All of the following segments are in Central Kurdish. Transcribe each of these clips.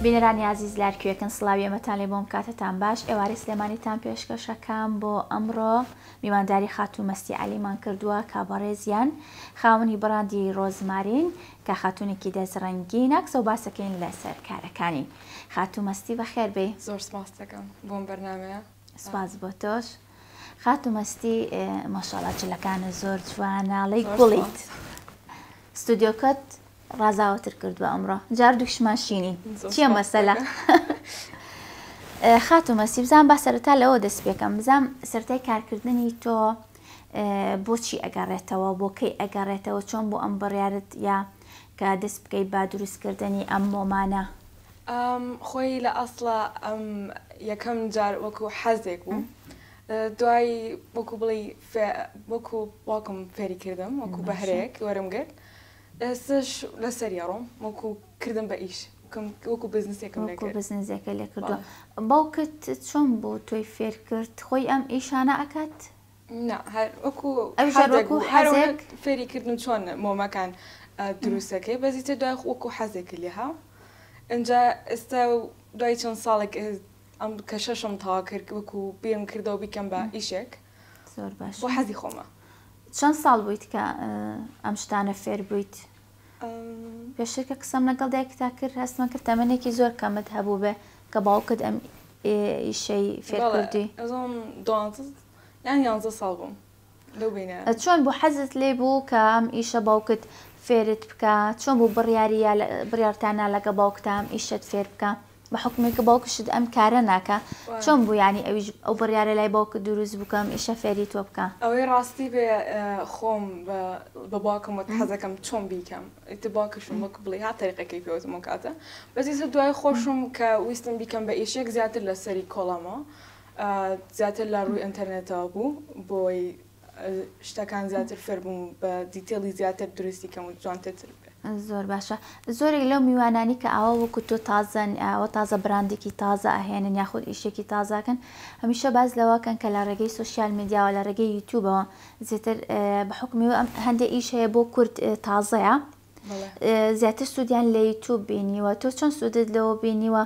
بینەرانی ئازیز لار کوێکن سڵاوی ئێمەتان لێ بۆم کاتتان باش ئێوارەی سلێمانیتان پێشکەشەکەم بۆ ئەمڕۆ میوانداری خاتوو مەستی عەلیمان کردووە کە بەڕێزیان خاوەنی بڕاندی ڕۆزمارین کە خاتوونێکی دەست ڕەنگینە قسە و باسەکەین لەسەر کارەکانی خاتوو مەستی بەخێر بێی. زۆر سپاست دەکەم بۆم بەرنامەیە. سپاس بۆ تۆش خاتوو مەستی ماشاءاللە جلەکانت زۆر جوانە ئەڵێی گوڵیت ستودیۆکەت ڕازاوەتر کردووە ئەمڕۆ جار دووشمان شینی چییە مەسەلە خاتوو مەسی بزان با سەرەتا لەوە دەست پێکەم بزانم سەرەتای کارکردنی تۆ بۆچی ئەگەڕێتەوە بۆ کەی ئەگەڕێتەوە چۆن بۆ ئەم بڕیارت یا کە دەست بکەی بە دروستکردنی ئەم مۆمانە؟ خۆی لە ئەسڵا ئەم یەکەم جار وەکو حەزێک بوو دوای وەکو بڵێی وەکو باوکم فێری کردم وەکو بەهرەیەک وەرم گرت ئێستش لەسەری ئەڕۆم وەکو کردم بە ئیش وەکو بزنسێکم لێ کرد. وەکو بزنسێکە لێ کردووە. باوکت چۆن بوو تۆی فێر کرد؟ خۆی ئەم ئیشانە ئەکات؟ نا هەر وەکو حەزێک بوو هەر فێری کردم چۆن مۆمەکان دروستەکەی بەس ئیتر دوای وەکو حەزێک لێ ها ئینجا ئێستا دوای چەند ساڵێک ئەم کە شەشم تەواو کرد وەکو بیرم کردەوە بیکەم بە ئیشێک زۆر باش بۆ حەزی خۆمە. چەند ساڵ بوویت کە ئەم شتانە فێر بوویت؟ پێشتر کە قسەم لەگەڵ دایکتا کرد هەستمە کرد تەمەنێکی زۆر کەمت هەبوو بێ کە باوکت ئەم ئیشەی فێر کردی. ئەزۆم دوانزە یان یانزە ساڵ بووم لەو بینە. چۆن بوو حەزت لێ بوو کە ئەم ئیشە باوکت فێرت بکا؟ چۆن بوو بڕیاری یا بڕیارتان نا لەگەڵ باوکتا ئەم ئیشەت فێر بکا؟ بە حوکمێک کە باوکشت ئەم کارە ناکا چۆن بوو یانی ئەویش ئەو بڕیارە لای باوکت دروست بوو کە ئەم ئیشە فێری تۆ بکا؟ ئەوەی ڕاستی بێ خۆم بە باوکم وت حەزەکەم چۆن بیکەم ئیتر باوکیشم وەک بڵێی ها تەریقەکەی پێ وتم ئەو کاتە بەس ئیتر دوای خۆشم کە ویستم بیکەم بە ئیشێک زیاتر لەسەری کۆڵامەوە زیاتر لە ڕووی ئینتەرنێتەوە بوو بۆی شتەکان زیاتر فێر بووم بە detail ی زیاتر دروستی کەم و جوانتر تر بێ. زۆر باشە زۆرێک لەو میوانانی کە ئاوا وەکو تۆ تازەن ئاوا تازە براندێکی تازە ئەهێنن یاخود ئیشێکی تازەکەن هەمیشە باس لەوەکەن کە لە ڕێگەی سۆشیال میدیاوە لە ڕێگەی یوتیوبەوە زیاتر بە حوکمی ئەم هەندێک ئیش هەیە بۆ کورد تازەیە زیاتر سوودیان لە یوتیوب بینیوە تۆ چۆن سوودت لەوە بینیوە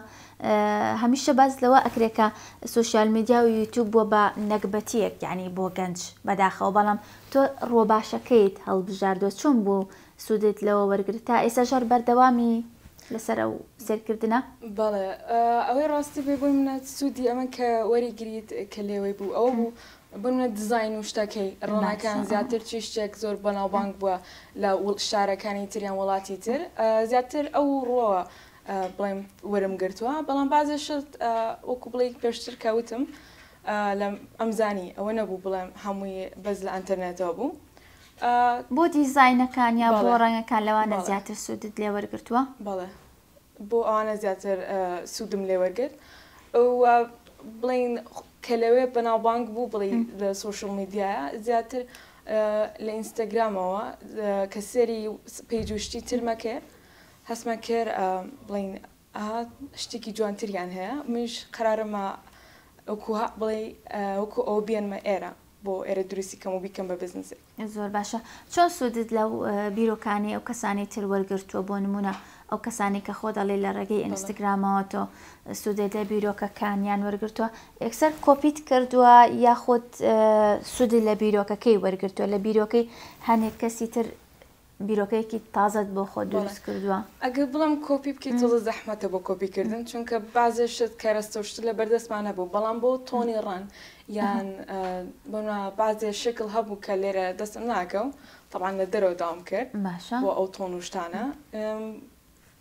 هەمیشە باس لەوە ئەکرێ کە سۆشیال میدیا و یوتیوب بووە بە نەگبەتیەک یعنی بۆ گەنج بەداخەوە بەڵام تۆ ڕووە باشەکەیت هەڵبژاردووە چۆن بوو سوودت لەوە وەرگرت تا ئێستاش هەر بەردەوامی لەسەر ئەو سێرکردنە؟ بەڵێ ئەوەی ڕاستی بێ بۆی منە سوودی ئەمە کە وەریگریت کە لێوەی بوو ئەوە بوو بۆ نمونە دیزاین و شتەکەی ڕەنگەکان زیاتر چی شتێک زۆر بەناوبانگ بووە لە شارەکانی تر یان وڵاتی تر زیاتر ئەو ڕووەوە بڵێم وەرم گرتووە بەڵام بازێ شت وەکو بڵێ پێشتر کە وتم لە ئەمزانی ئەوە نەبوو بڵێم هەمووی بەس لە ئەتەرنێتەوە بوو. بۆ دیزاینەکان یا بۆ ڕەنگەکان لەوانە زیاتر سوودت لێ وەرگرتووە؟ بەڵێ بۆ ئەوانە زیاتر سوودم لێ وەرگرت و بڵێین کە لەوێ بەناوبانگ بوو بڵێ لە سۆشیال میدیایە زیاتر لە ئینستاگرامەوە کە سێری page و شتی ترمە کرد هەستمە کرد بڵێین ئەها شتێکی جوانتریان هەیە منیش قەرارمە وەکو بڵێ وەکو ئەوە بێنمە ئێرە بۆ ئێرە دروستی کەم و بیکەم بە بزنسێک. زۆر باشە چۆن سوودت لەو بیرۆکانەی ئەو کەسانەی تر وەرگرتووە بۆ نموونە ئەو کەسانەی کە خۆت ئەڵێی لە ڕێگەی ئینستگرامەوە تۆ سوودت لە بیرۆکەکانیان وەرگرتووە یەکسەر کۆپیت کردووە یاخود سوودت لە بیرۆکەکەی وەرگرتووە لە بیرۆکەی هەنێک کەسی تر بیرۆکەیەکی تازەت بۆ خۆت دروست کردووە؟ ئەگەر بڵێم کۆپی بکەیت تۆزە زەحمەتە بۆ کۆپی کردن چونکە بەعزێ شت کەرەستە و شت لە بەردەستمان نەبوو بەڵام بۆ تۆنی ڕەنگ یان بۆ نمونە بەعزێ شکل هەبوو کە لێرە دەستم ناکەوت تەبعەن لە دەرەوە داوام کرد باشە بۆ ئەو تۆن و شتانە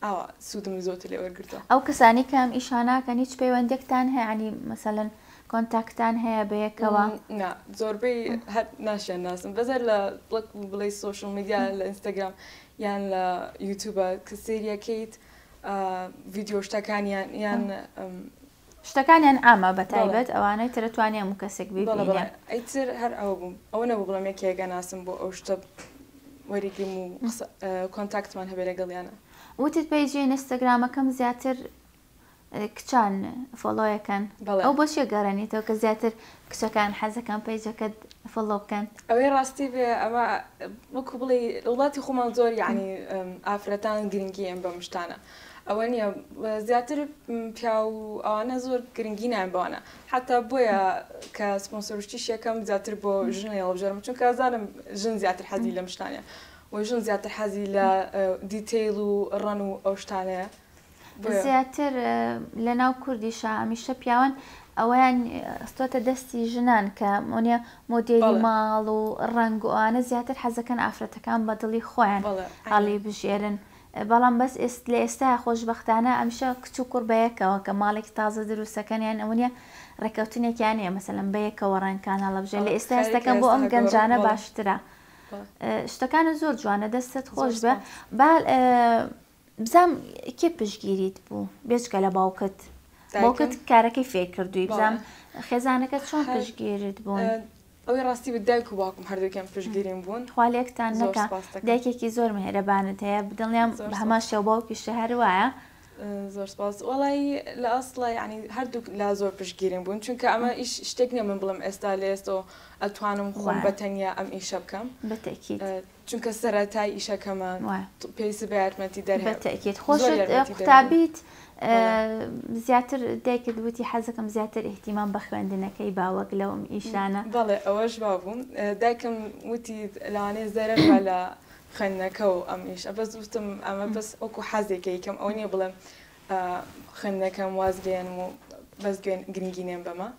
ئاوا سوودم زۆرتر لێ وەرگرتووە. ئەو کەسانەی کە ئەم ئیشانە ئەکەن هیچ پەیوەندیەکتان هەیە یانی مەسەلەن contact تان هەیە بەیەکەوە؟ نا زۆربەی هەر ناشیان ناسم بەس هەر لە وەک بڵێی social media لە ئینستاگرام یان لە یوتیوبە کە سەیریەکەیت ڤیدیۆ شتەکانیان یان شتەکانیان عامە بە تایبەت ئەوانەی تر توانی هەموو کەسێک ببینێ. ئیتر هەر ئەوە بوو ئەوە نەبوو بڵێم یەکێک ئەناسم بۆ ئەو شتە وەریگرم و contact مان هەبێ لەگەڵیانە. وتت page ی ئینستاگرامەکەم زیاتر کچان follow یەکەن ئەو بۆچیە گەڕێنیتەوە کە زیاتر کچەکان حەزەکەن page ەکەت follow بکەن؟ ئەوەی ڕاستی بێ ئەمە وەکو بڵێی لە وڵاتی خۆمان زۆر یەعنی ئافرەتان گرنگی ئەن بەم شتانە. ئەوە نییە زیاتر پیاو ئەوانە زۆر گرنگی نایەن بەوانە حتا بۆیە کە سپۆنسەرشتیش یەکەم زیاتر بۆ ژنە هەڵبژێرم چونکە زانم ژن زیاتر حەزی لەم شتانە و ژن زیاتر حەزی لە detail و ڕەن و ئەو شتانەیە. زیاتر لەناو کوردیشا هەمیشە پیاوان ئەوەیان خستۆتە دەستی ژنان کە مۆنیە مۆدێلی ماڵ و ڕەنگ و ئەوانە زیاتر حەزەکەن ئافرەتەکان بە دڵی خۆیان هەڵی بژێرن بەڵام بەس ئێست لە ئێستا خۆشبەختانە ئەمیشە کچ و کوڕ بەیەکەوە کە ماڵێکی تازە دروستەکەن یان ئەوە نیە ڕێکەوتنێکیان نیە مەسەلەن بەیەکەوە ڕەنگکان هەڵەبژێن لە ئێستا هەستەکەم بۆ ئەم گەنجانە باشترە شتەکانت زۆر جوانە دەستت خۆش بێ با بزانم کێ پشتگیریت بوو بێجگە لە باوکت باوکت کارەکەی فێر کردووی بزانم خێزانەکە چۆن پشتگیرت بوون ئەوەی ڕاستی بێت دایک و باوکم هەردووکیان پشتگیریم بوون. خوا لێکتان نەکا دایکێکی زۆر میهرەبانت هەیە دڵنیام بە هەمان شێوە باوکیشت هەر وایە. زۆر سپاس وەڵایی لە ئەسڵا یانی هەردووک لا زۆر پشتگیریم بوون چونکە ئەمە ئیش شتێک نییە من بڵێم ئێستا لە ئێستەوە ئەتوانم خۆم بە تەنیا ئەم ئیشە بکەم بەتەکید چونکە سەرەتای ئیشەکەمە پێویستی بە یارمەتی دەر هەیە بەتەکید خۆشت قوتابیت زیاتر دایکت وتی حەزەکەم زیاتر ئیهتیمام بە خوێندنەکەی با وەک لەو ئیشانە. بەڵێ ئەوەش وابوو دایکم وتی لەوانەیە زەرەر با لە خوێندنەکە و ئەم ئیشە بەس وتم ئەمە بەس وەکو حەزێکە یکەم ئەوە نییە بڵێم خوێندنەکەم واز بێنم و بەس گرنگی نێم بەمە.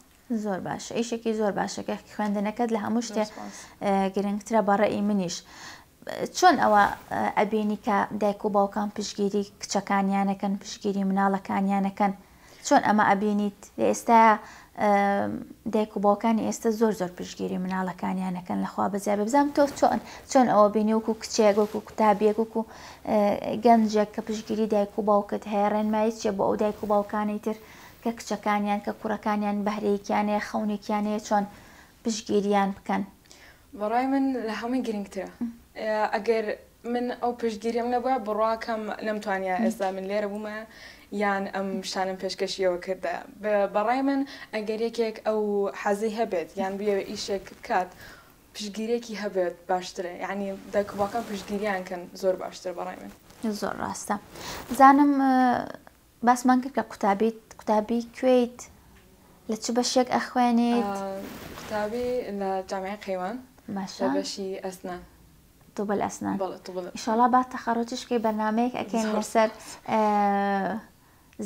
زۆر باشە ئیشێکی زۆر باشە کە خوێندنەکەت لە هەموو شتێ گرنگترە بە ڕەئی منیش. چۆن ئەوە ئەبینی کە دایک و باوکان پشتگیری کچەکانیانەکەن پشتگیری مناڵەکانیانەکەن چۆن ئەمە ئەبینیت لە ئێستا دایک و باوکانی ئێستا زۆر زۆر پشتگیری مناڵەکانیانەکەن لەخوا بەزیابێ بزانم تۆ چۆن چۆن ئەوە بینی وەکو کچێک وەکو قوتابیەک وەکو گەنجێک کە پشتگیری دایک و باوکت هەیە ڕێنمایی چیە بۆ ئەو دایک و باوکانەی تر کە کچەکانیان کە کوڕەکانیان بەهرەیەکیان هەیە خەونێکیان هەیە چۆن پشتگیریان بکەن؟ بەڕای من لە هەمووی گرنگترە ئەگەر من ئەو پشتگیریەم نەبوایە بڕواکەم نەمتوانیا ئێستا من لێرە بوومە یان ئەم شتانەم پێشکەشیەوە کردە بەڕای من ئەگەر یەکێک ئەو حەزەی هەبێت یان بیەوێ ئیشێک بکات پشتگیرێکی هەبێت باشترە یعنی دایک و باوکان پشتگیریان کەن زۆر باشترە بەڕای من. زۆر ڕاستە زانم باسمان کرد کە قوتابیت قوتابی کوێیت لە چ بەشێک ئەخوێنیت؟ قوتابی لە جامیعەی قەیوان باشە لە بەشی ئەسنان. طب الاسنان بەڵێ طب الاسنان. ئیشەڵا با تەخەڕوجش بکەی بەرنامەیەک ئەکەین لەسەر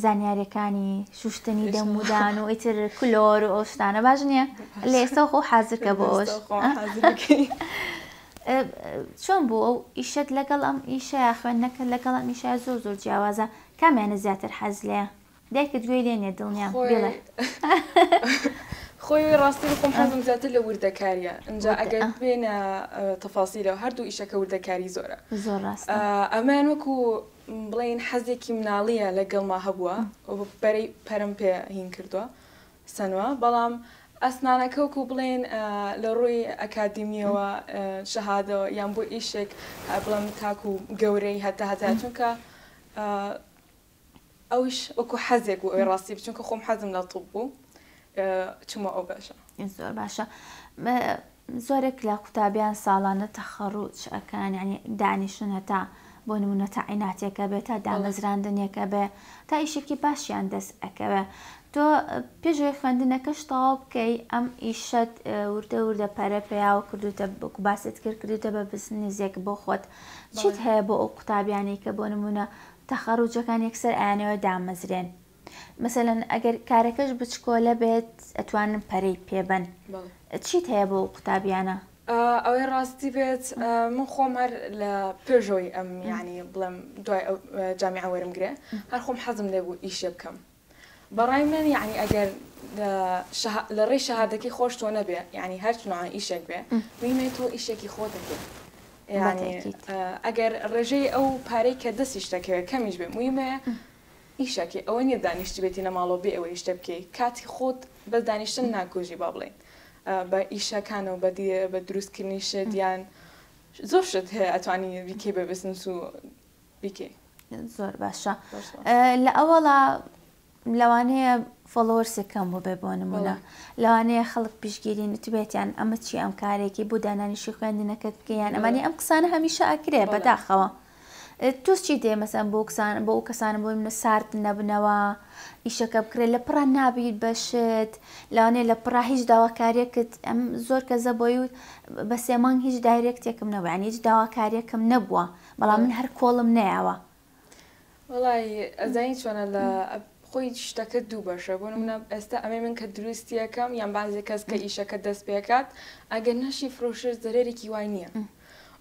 زانیاریەکانی شوشتنی دەم و دان و ئیتر کلۆر و ئەو شتانە باش نییە لە ئێستا خۆ حازرکە بۆ ئەوش چۆن بوو ئەو ئیشەت لەگەڵ ئەم ئیشەیە خوێندنەکەت لەگەڵ ئەم ئیشەیە زۆر زۆر جیاوازە کامیانت زیاتر حەز لێیە؟ دایکت گوێی لێ نیە دڵنیام بیڵێ. خۆی ڕاستی خۆم حەزم زیاتر لە وردەکاریە ئینجا ئەگەر بێنە تەفاسیلەوە هەردوو ئیشەکە وردەکاری زۆرە زۆر ڕاستە ئەمەیان وەکو بڵێین حەزێکی مناڵیە لەگەڵما هەبووە بەرەی پەرم پێ هین کردووە سەنوە بەڵام ئەسنانەکە وەکو بڵێن لە ڕووی ئەکادیمیەوە شەهادەوە یان بۆ ئیشێک بڵێم تاکو گەورەی هەتا هەتا چونکە ئەوش وەکو حەزێک بوو ئەوی ڕاستی چونکە خۆم حەزم لە طب بوو چوومە ئەو بەشە. زۆر باشە زۆرێک لە قوتابیان ساڵانە تەخەڕوج ئەکەن یانی دانیشن هەتا بۆ نمونە تەعیناتێکە بێ تا دامەزراندنێکە بێ تا ئیشێکی باشیان دەست ئەکەوێ تۆ پێش ئەوەی خوێندنەکەش تەواو بکەی ئەم ئیشەت وردە وردە پەرە پێیاوە کردوتە وەکو باست کرد کردوتە بە بزنزێک بۆ خۆت چیت هەیە بۆ ئەو قوتابیانەی کە بۆ نمونە تەخەڕوجەکان یەکسەر ئەیانەوێ دامەزرێن مەسەلەن ئەگەر کارەکەش بچکۆلە بێت ئەتوانن پەرەی پێبەن چیت هەیە بۆ ئەو قوتابیانە؟ ئەوەی ڕاستی بێت من خۆم هەر لە پێشەوەی ئەم یانی بڵێم دوای ئەو جامیعە وەرم گرێ هەر خۆم حەزم لێ بوو ئیشێ بکەم بەڕای من یانی ئەگەر لە ڕێی شەهادەکەی خۆش تۆ نەبێ یانی هەر نوعە ئیشێک بێ مهمێ تۆ ئیشێکی خۆت دەکەی یانی ئەگەر ڕێژەی ئەو پارەی کە دەستیش دەکەوێت کەمیش بێ مهمێ ئیشەکەی ئەوە نیە دانیشتبێتی لە ماڵەوە بێ ئەوەی شتێ بکەی کاتی خۆت بەس دانیشتن ناکوژی با بڵێین بە ئیشەکانەوە بە بە دروستکردنی شت یان زۆر شت هەیە ئەتوانی بیکەی بە بزنس و بیکەی. زۆر باشە لە ئەوەڵا لەوانەیە followers ێک کەم بووبێ بۆ نمونە لەوانەیە خەڵک پشتگیری نوتبێتیان ئەمە چی ئەم کارێکی بۆ دانانیشی خوێندنەکەت بکەیان ئەمانی ئەم قسانە هەمیشە ئەکرێ بەداخەوە. تۆ چی دێ مەسەن بۆ کسان بۆ ئەو کەسانە بۆ منە سارد نەبنەوە ئیشەکە بکرێت لە پڕا نابیت بە شت لەوانەیە لە پڕا هیچ داواکاریەکت ئەم زۆر کەزە بۆی وت بە سێ مانگ هیچ direct ێکم نەبوو یانی هیچ داواکاریەکم نەبووە بەڵام من هەر کۆڵم نەیاوە. وەڵای ئەزانی چۆنە لە خۆی شتەکە دوو بەشە بۆ نمونە ئێستا ئەمەی من کە دروستیەکەم یان بازێ کەس کە ئیشەکە دەست پێکات ئەگەر نەشی فرۆشێت زەرەرێکی وای نییە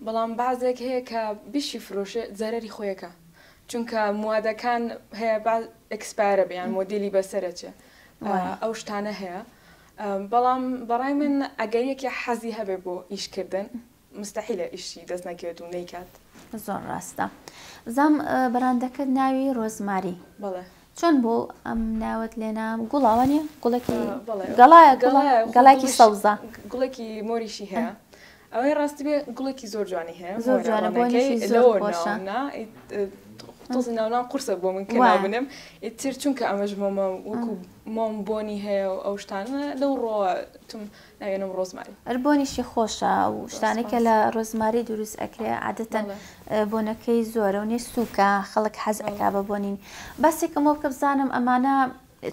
بەڵام بازێک هەیە کە بیشی فرۆشێ زەرەری خۆیەکە چونکە موادەکان هەیە با expire ە بێ یان مۆدێلی بەسەرەچێ ئەو شتانە هەیە بەڵام بەڕای من ئەگەر یەکێ حەزی هەبێ بۆ ئیشکردن مستحیلە ئیشی دەست نەکەوێت و نەیکات. زۆر ڕاستە بزانم بەراندەکەت ناوی ڕۆزماری بەڵێ. چۆن بوو ئەم ناوەت لێنا گوڵە وانیە گوڵێکی گەڵایە گەڵایەکی سەوزە گوڵێکی مۆریشی هەیە ئەوەی ڕاستی بێ گوڵێکی زۆر جوانی هەیە زۆر جوانە بۆنیشی زۆر خۆشە تۆزی ناونان قورسە بۆ من کە ناو بنێم ئیتر چونکە ئەمەش مۆمە وەکو مۆم بۆنی هەیە و ئەو شتانە لەو ڕۆوە تم ناوێنم ڕۆزماری. ئەر بۆنیشی خۆشە ئەو شتانەی کە لە ڕۆزماری دروست ئەکرێ عادەتەن بۆنەکەی زۆرە و نێ سووکە خەڵک حەز ئەکا بە بۆنی باسێکم بۆ بکە بزانم ئەمانە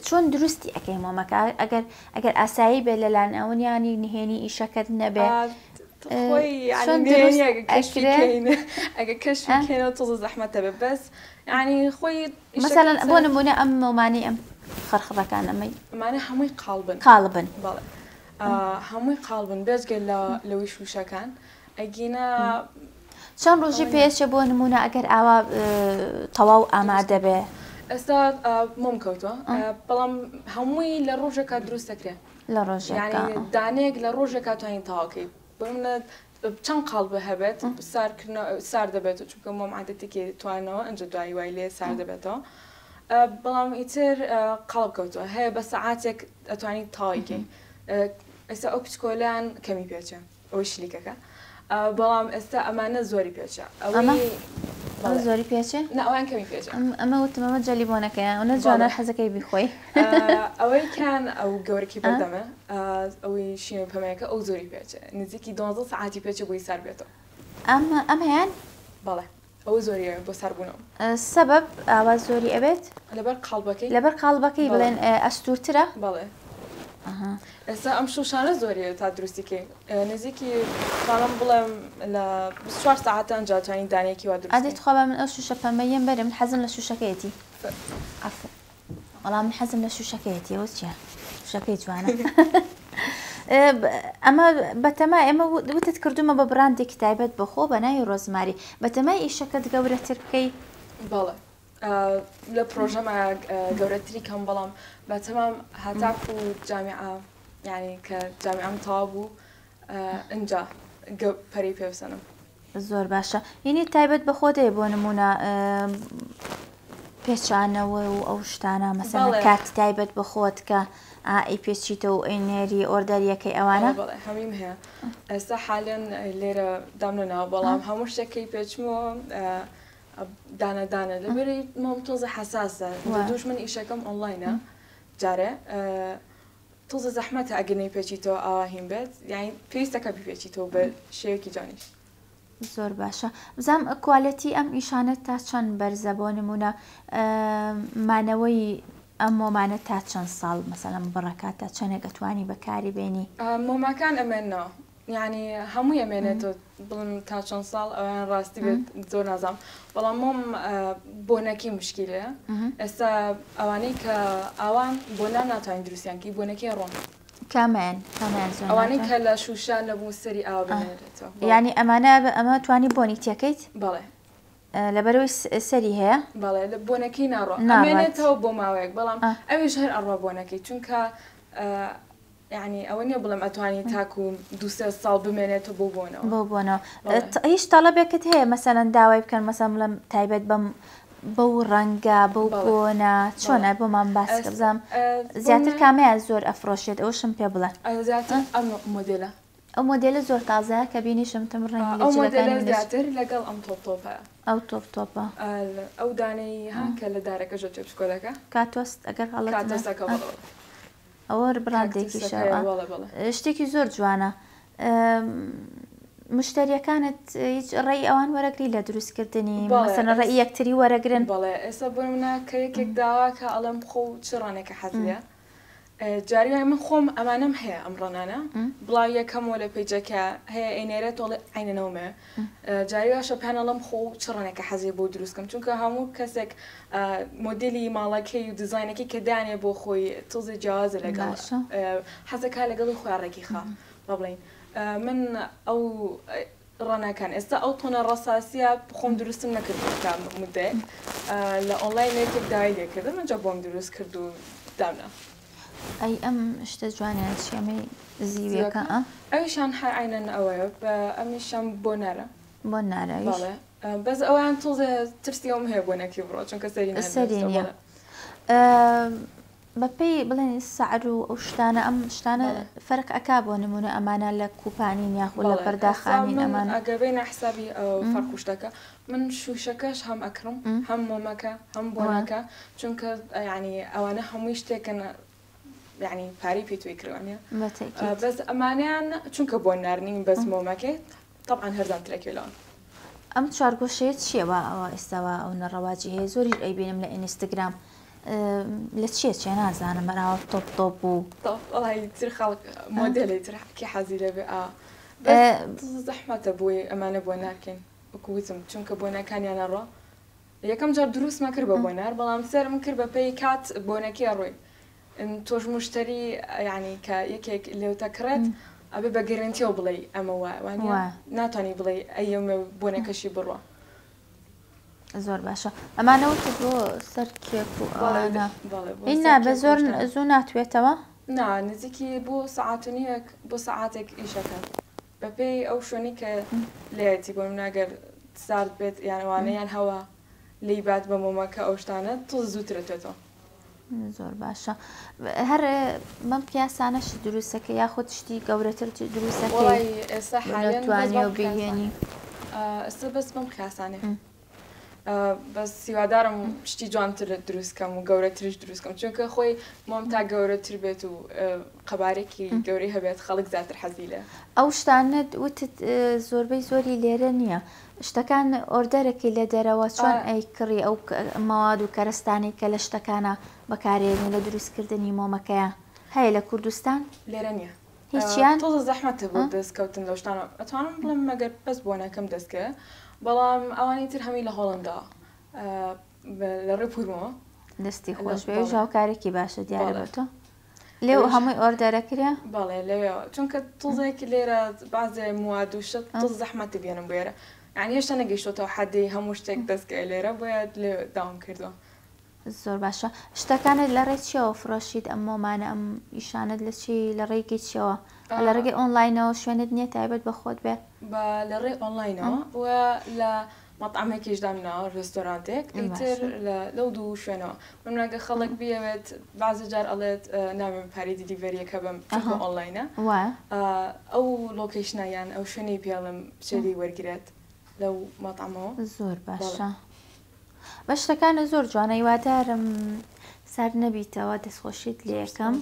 چۆن دروستی ئەەکەی مۆمەکە ئەگەر ئەگەر ئاسایی بێ لەلان ئەوەنیانی نهێنی ئیشەکەت نەبێ ئەگە کەشفی تۆزە زەحمەتە بێ بەس یعنی خۆی مەسەلەن بۆ نمونە ئەم مۆمانی ئەم خڕخڕەکان ئەمەی ئەمانە هەمووی قاڵبن قاڵبن بەڵێ هەمووی قاڵبن بێجگە لە لەوەی شوشەکان ئەگینا چەند ڕۆژی پێچێ بۆ نمونە ئەگەر ئاوا تەواو ئامادە بێ؟ ئێستا مۆم کەوتووە بەڵام هەمووی لە ڕۆژێکا دروست دەکرێ لە ڕۆژێکا دانەیەک لە ڕۆژێکا توانین تەواوکەی بۆ نمونە چەند قاڵبە هەبێت سار دەبێتەوە چونکە مۆم عادەتێکی توانەوە ئەنجا دوایی وای لێ سار دەبێتەوە بەڵام ئیتر قاڵب کەوتووە هەیە بە سەعاتێک ئەتوانی تەواوی کەی ئێستا ئەو پچکۆلیان کەمی پێچە ئەوەی شلیکەکە بەڵام ئێستا ئەمانە زۆری پێچە ئەوەی ئەو زۆری پێچێ نا ئەوان کەمی پێچە ئەمە وتم ئەمە جەلی بۆنەکەیە ئەوە جوانە حەزەکەی بیخۆی ئەوەی کان ئەو گەورەکی بەردەمە ئەوەی شین و پەمەیەکە ئەو زۆری پێچە نزیکی دوانزە سەعاتی پێچە بۆی سار بێتەوە ئەم ئەمەیان بەڵێ ئەوە زۆری ئەوێت بۆ ساربوونەوە. سەبەب ئاوا زۆری ئەوێت؟ لەبەر قاڵبەکەی. لەبەر قاڵبەکەی بڵێن ئەستوورترە؟ بەڵێ. ئێستا ئەم شوشانە زۆری ئەوێت تا دروستی کەی نزیکی توانم بڵێم لە 24 سەعاتە ئەنجا توانین دانەیەکی وا دروست ئەدی تخوا با من ئەو شوشە پەمەییەم بەرێ من حەزم لە شوشەکەیەتی. عەفو. وەڵا من حەزم لە شوشەکەیەتی ئەوە چیە شوشەکەی جوانە ئەمە بەتەما ئێمە وتت کردومە بە بڕاندێکی تایبەت بەخۆ بە ناوی ڕۆزماری بەتەمای ئیشەکەت گەورەتر بکەی بەڵێ لە پرۆژەمە گەورەتری کەم بەڵام بەتەمام هاتاکو جامیعە یعنی کە جامیعەم تەواو بوو ئنجا پەرەی پێ بسەنم. زۆر باشە یعنی تایبەت بە خۆت هەیە بۆ نمونە پێچانەوە و ئەو شتانە مەسەلەن کارتی تایبەت بە خۆت کە ئەی پێچیتەوە و ئەی نێری ئۆردەریەکەی ئەوانە بەڵێ هەمیم هەیە ئێستا حالێن لێرە دامنەناوە بەڵام هەموو شتێکەی پێچمەوە دانە دانە لەبەری مام تۆزە حەساسە دووش من ئیشەکەم ئۆنلاینە جارێ تۆزە زەحمەتە ئەگەر نەیپێچیتەوە ئاوا هین بێت یانی پێویستەکە بیپێچیتەوە بە شێوەیەکی جوانیش. زۆر باشە بزانم quality ئەم ئیشانە تا چەند بەرزە بۆ نمونە مانەوەی ئەم مۆمانە تا چەند ساڵ مەسەلەن بڕەکات تا چەندێک ئەتوانی بەکاری بێنی؟ مۆمەکان ئەمێننەوە یانی هەمووی ئەمێنێتەوە بڵێم تا چەند ساڵ ئەویان ڕاستی بێت زۆر نازانم بەڵام مۆم بۆنەکەی مشکیلەیە ئێستا ئەوانەی کە ئاوان بۆنان ناتوانین دروستیان کەی بۆنەکەی ڕۆن کامیان کامیان زۆر ئەوانەی کە لە شوشە نەبوو سەری ئاوا بمێنێتەوە یانی ئەمانە ئەمە توانی بۆنی تێکەیت بەڵێ لەبەرەوەی سەری هەیە بەڵێ لە بۆنەکەی ناڕۆ ئەمێنێتەوە بۆ ماوەیەک بەڵام ئەویش هەر ئەڕوا بۆنەکەی چونکە یانی ئەوە نیە بڵێم ئەتوانی تاکو دوو سێ ساڵ بمێنێتەوە بۆ بۆنەوە. بۆ بۆنەوە هیچ تەڵەبێکت هەیە مەسەلەن داوای بکەن مەسەلەن بڵێم تایبەت بەم بەو ڕەنگە بەو بۆنە چۆنە بۆمان باس کە بزانم زیاتر کامەیان زۆر ئەفرۆشێت ئەوشم پێ بڵێ. زیاتر ئەم مۆدێلە. ئەو مۆدێلە زۆر تازەیە کە بینیشم تم ڕەنگی لە ئەو مۆدێلە زیاتر لەگەڵ ئەم تۆپ تۆپە. ئەو تۆپ تۆپە. ئەو دانەی ها کە لە دارەکە ژۆ تێ بچکۆلەکە. کاتۆست ئەگەر غەڵەت نەبم. کاتۆسەکە بەڵێ بەڵێ. ئەوە بڕاندێکیشە شتێکی زۆر جوانە. مشتەریەکانت هیچ ڕێی ئەوان وەرەگری لە دروستکردنی مەسەلەن ڕێی یەکتری وەرەگرن؟ بەڵێ ئێستا بۆ نمونە کە یەکێک داوا کە ئەڵێم خۆ چ ڕەنێکە حەز لێ جاری وایە من خۆم ئەمانەم هەیە ئەم ڕەنانە بڵاو یەکەمەوە لە پەیجەکە هەیە ئەینێرێت تۆڵێ عینەنەومێ جاری واشە پێیان ئەڵێم خۆ چ ڕەنێکە حەزی بۆ دروست کەم چونکە هەموو کەسێک مۆدێلی ماڵەکەی و دیزاینەکەی کە دانێ بۆ خۆی تۆزێ جیاوازە لەگەڵ حەزەکا لەگەڵی خۆیان ڕێکی خا با بڵێین من ئەو ڕەنەکان ئێستا ئەو تۆنە ڕەساسیە خۆم دروستم نەکردووە تا مدەیەک لە ئۆنلاین یەکێک داوای لێ کردم ئینجا بۆم دروست کرد و دامنا. ئەی ئەم شتە جوانەیان چیە ئەمەی زیویەکە ئا؟ ئەویشان هەر عەینەن ئەوەیە ئەمیشان بۆ نارە. بۆ نارە ئەویش؟ بەڵێ بەس ئەویان تۆزێ ترسی ئەوم هەیە بۆنەکەی بڕۆ چونکە سەری نارە سەری نیە. بەپێی بڵێن سەعر و ئەو شتانە ئەم شتانە فەرق ئەکا بۆ نمونە ئەمانە لە کوپانین یاخود لە پەرداخانین ئەمانە ئەگەر بێینە حسابی فەرق و شتەکە من شوشەکەش هەم ئەکڕم هەم مۆمەکە هەم بۆنەکە چونکە یعنی ئەوانە هەمووی شتێکن یعنی پارەی پێ تۆی کڕیوانە بەس ئەمانیان چونکە بۆ نارنین بەس مۆمەکەی تەبعەن هەرزانترە کێ لەوان. ئەم چوارگۆشەیە چیە وا ئەوە ئێستا وا ئەونە ڕەواجی هەیە زۆریش ئەیبینم لە ئینستگرام لە چیە چیە نازانم هەر ئاوا تۆپ تۆپ و تۆپ وەڵای تر خەڵک مۆدێلی تر کێ حەزی لێ بێ ئا بەس زەحمەتە بۆی ئەمانە بۆ نارکەین وەکو وتم چونکە بۆنەکانیان ئەڕوا یەکەم جار دروستمە کرد بە بۆنار بەڵام سەرم کرد بە پێی کات بۆنەکەی ئەڕۆی تۆش موشتەری یانی کە یەکێک لێوتە کڕێت ئەبێ بە گەرەنتیەوە بڵێی ئەمە وایە وانیە ناتوانی بڵێی ئەی ئەمە بۆنەکەشی بڕوا. زۆر باشە ئەمانە وتت بۆ سەر کێک و ئەوانە هی نابێ زۆر زوو ناتوێتەوە؟ نا نزیکی بۆ سەعات و نیوێک بۆ سەعاتێک ئیشەکات بەپێی ئەو شوێنەی کە لێیەتی بۆ نمونە گەر سارد بێت یان ئەوانە یان هەوا لێی بات بە مۆمەکە ئەو شتانە تۆز زووتر ئەتوێتەوە. زۆر باشە هەر بەم قیاسانەش دروستەکە یاخود شتی گەورەتر دروستەکەی وەڵای ئێستا حالیەن بەس نەتوانی بەم و بیهێنی قیاسانە ئێستا بەس بەم قیاسانەیە بەس هیوادارم شتی جوانتر دروست کەم و گەورەتریش دروست کەم چونکە خۆی مۆم تا گەورەتر بێت و قەبارێکی گەورەی هەبێت خەڵک زیاتر حەزی لێ. ئەو شتانەت وتت زۆربەی زۆری لێرە نییە شتەکان ئۆردەرەکەی لە دەرەوە چۆن ئەیکڕی ئەو مەواد و کەرەستانەی کە لە شتەکانا بەکارێنی لە دروست کردنی مۆمەکەیا هەیە لە کوردستان؟ لێرە نییە هیچیان؟ تۆزە زەحمەتە بۆ دەست کەوتن لەو شتانە ئەتوانم بڵێم مەگەر بەس بۆنەکەم دەست کەوێ بەڵام ئەوانی تر هەمووی لە هۆڵەندا لە ڕێ پورمەوە. دەستی خۆش بێ ئەویش هاوکارێکی باشە دیارە بۆ تۆ. لێو هەمووی ئۆردەرە کرێ؟ بەڵێ لەوێوە چونکە تۆزێک لێرە بەعزێ مواد و شت تۆز زەحمەتە بێنم بۆ ئێرە یانی هێشتا نەگەیشتۆتەوە حەدی هەموو شتێک دەست کەوێ لێرە بۆیە لێ داوام کردووە. زۆر باشە شتەکانت لە ڕێی چیەوە فرۆشیت ئەم مۆمانە ئەم ئیشانەت لە چی لە ڕێگەی چیەوە لە ڕێگەی ئۆنلاینەوە شوێنت نییە تایبەت بە خۆت بێ؟ بە لە ڕێی ئۆنلاینەوە و لە مەتعەمێکیش دامناوە ڕێستۆرانتێک ئیتر لە لەو دوو شوێنەوە من ئەگەر خەڵک بیەوێت بەعزێ جار ئەڵێت نامەوێت پارەی delivery یەکە بەم چونکە ئۆنلاینە ئەو location ە یان ئەو شوێنەی پێڵم بچێ لێی وەرگرێت لەو مەتعەمەوە. زۆر باشە بە شتەکانت زۆر جوانە هیوادارم سارد نەبیتەوە دەستخۆشیت لێکەم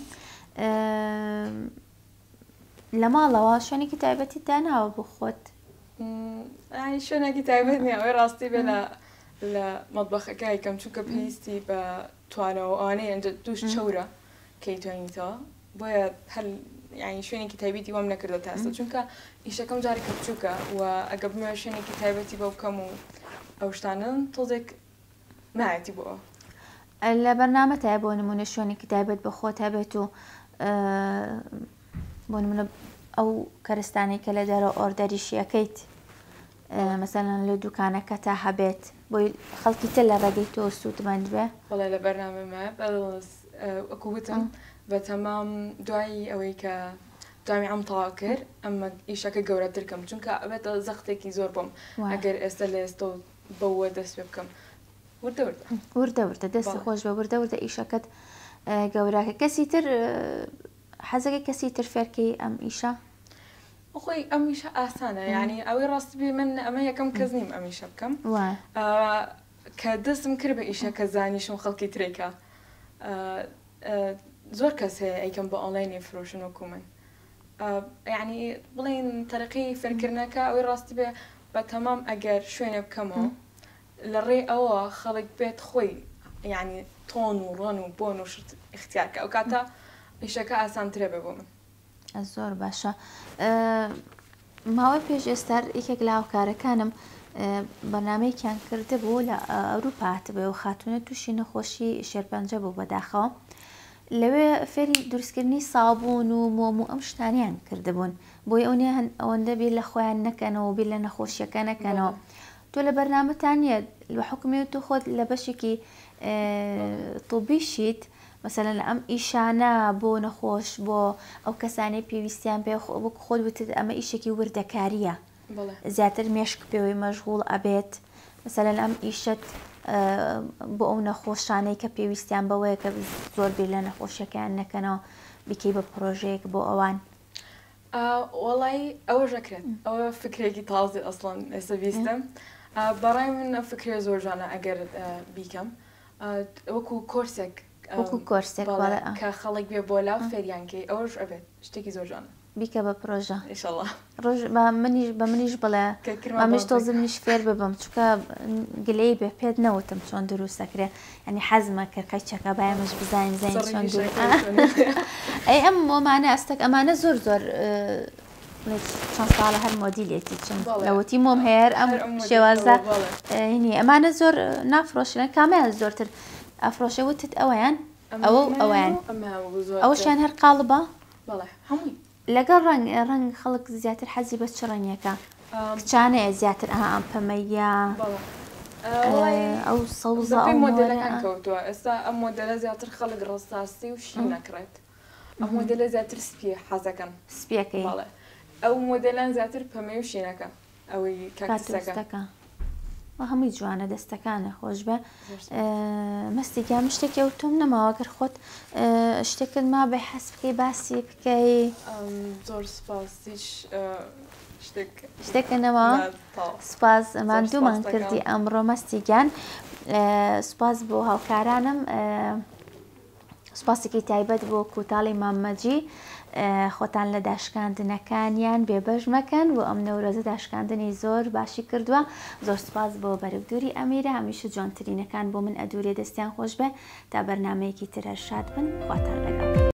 لە ماڵەوە شوێنێکی تایبەتیت داناوە بۆ خۆت؟ یانی شوێنێکی تایبەت نییە ئەوەی ڕاستی بێ لە لە مەتبەخەکە یکەم چونکە پێویستی بە توانەوە ئەوانەی ئەنجە دووش چەورە کەی توێنیتەوە بۆیە هەر یانی شوێنێکی تایبەتی وام نەکردووە تا ئێستا چونکە ئیشەکەم جارێکە بچووکە و ئەگە بمەوێت شوێنێکی تایبەتی بۆ بکەم و ئەو شتانە تۆزێک نایەتی بۆ ئەوە. لە بەرنامەتایە بۆ نمونە شوێنێکی تایبەت بە خۆت هەبێت و بۆ نمونە ئەو کەرستانەی کە لە دەرەوە ئۆردەریشی ئەکەیت مەسەلەن لە دوکانەکەتا هەبێت بۆی خەڵکی تر لە ڕێگەی تۆ سوودمەند بێ. بەڵێ لە بەرنامەمایە بەس وەکو وتم بە تەمام دوای ئەوەی کە جامیعەم تەواو کرد ئەمە ئیشەکە گەورەتر کەم چونکە ئەبێتە زەختێکی زۆر بۆم ئەگەر ئێستا لە ئێستەوە بەوە دەست پێ بکەم وردە وردە. وردە وردە دەست خۆش بێ وردە وردە ئیشەکەت گەورەکە کەسی تر حەزەکەی کەسی تر فێرکەی ئەم ئیشە؟ خۆی ئەم ئیشە ئاسانە یعنی ئەوەی ڕاست بێ من ئەمە یەکەم کەس نیم ئەم ئیشە بکەم کە دەستم کرد بە ئیشەکە زانیشم خەڵکی ترێکە زۆر کەس هەیە ئەیکەم بە ئۆنلاین ئەیفرۆشن وەکو من. یەعنی بڵێین تەرقی فێرکردنەکە ئەوەی ڕاستی بێ بە تەمام ئەگەر شوێنێ بکەمەوە لە ڕێی ئەوە خەڵک بێت خۆی یەعنی تۆن و ڕەن و بۆن و شت ئیختیار کە ئەو کاتە ئیشەکە ئاسانترە بێ بۆ من. زۆر باشە ماوەی پێش ئێستا یەکێک لە هاوکارەکانم بەرنامەیەکیان کردبوو لە ئەوروپا هاتبوو و خاتونە تووشی نەخۆشی شێرپەنجە بوو بەداخەوە لەوێ فێری دروستکردنی سابوون و مۆم و ئەم شتانیان کردبوون بۆی ئەو نیە ئەوەندە بیر لە خۆیان نەکەنەوە بیر لە نەخۆشیەکە نەکەنەوە تۆ لە بەرنامەتان نییە لە حکومی و تۆ خۆت لە بەشێکی طبیشیت مەسەلەن ئەم ئیشانە بۆ نەخۆش بۆ ئەو کەسانەی پێویستیان پێ وەک خۆت وتت ئەمە ئیشێکی وردەکاریە زیاتر مێشک پێوەی مەشغوڵ ئەبێت مەسەلەن ئەم ئیشەت بۆ ئەو نەخۆشانەی کە پێویستیان بەوەیە کە زۆر بیر لە نەخۆشیەکەیان نەکەنەوە بیکەی بە پرۆژەیەک بۆ ئەوان. وەڵایی ئەوەش ئەکرێت ئەوە فکرێکی تازەی ئەسڵەن ئێستا بیستم بەڕای من ئەو فکرە زۆر جوانە ئەگەر بیکەم وەکو کۆرسێک وەکو کۆرسێک بەڵێ کە خەڵک بێ بۆ لاو فێریان کەی ئەوەش ئەبێت شتێکی زۆر جوانە. بیکە بە پرۆژە. ئیشەڵا. ڕۆژ بە منیش بە منیش بڵێ کە با کرمان منیش بانگ تۆزێ منیش فێر ببم چونکە گلەیی بێ پێت نەوتم چۆن دروست ئەکرێ یانی حەزمە کرد قەیچەکە با ئێمەش بزانین بزانین سەڕی چۆن دروست ئیشەکەی چۆنە. ئەی ئەم مۆمانە ئەستەک ئەمانە زۆر زۆر چەند ساڵە هەر مۆدیلێتی چون بەڵێ لەوەتی مۆم هەیە هەر ئەم هەر ئەم مۆدیلە شێوازە بوو بەڵێ. هینی ئەمانە زۆر نافرۆشرێن کامیان زۆرتر ئەفرۆشێ وتت ئەوەیان ئەوە و ئەمەیان ئەوەیان و ئەمەیان بوو زۆرتر. ئەوەشیان هەر قاڵبە؟ بەڵێ هەمووی. لەگەڵ ڕەنگ ڕەنگ خەڵک زیاتر حەزی بە چ ڕەنگێکە کچانەیە زیاتر ئەها ئەم پەمەییە بەڵێ وەڵای ئەو سەوزە بەپێی ئەو مۆرە مۆدێلەکان کەوتووە ئێستا ئەم مۆدێلە زیاتر خەڵک ڕەساسی و شین ئەکڕێت ئەم مۆدێلە زیاتر سپیە حەزەکەن سپیەکەی بەڵێ ئەو مۆدێلان زیاتر پەمەی و شینەکە ئەوەی کاکتسەکە. کاکتوسەکە هەمووی جوانە دەستەکانە خۆش بێ مەستی گیان من شتێکی ئەو تۆم نەماوە گەر خۆت شتێکت مابێ حەز بکەی باسی بکەی زۆر سپاس هیچ شتێک شتێکە نەماوە سپاس ماندوومان کردی ئەمڕۆ مەستی گیان سپاس بۆ هاوکارانم سوپاسێکی تایبەت بۆ کوتاڵی مام مەجی خۆتان لە داشکاندنەکانیان بێبەش مەکەن بۆ ئەم نەورۆزە داشکاندنی زۆر باشی کردووە زۆر سوپاس بۆ بەرگدوری ئەمیرە هەمیشە جوانترینەکان بۆ من ئەدورێ دەستیان خۆش بێ تا بەرنامەیەکی تر هەر شاد بن خواتان لەگەڵ.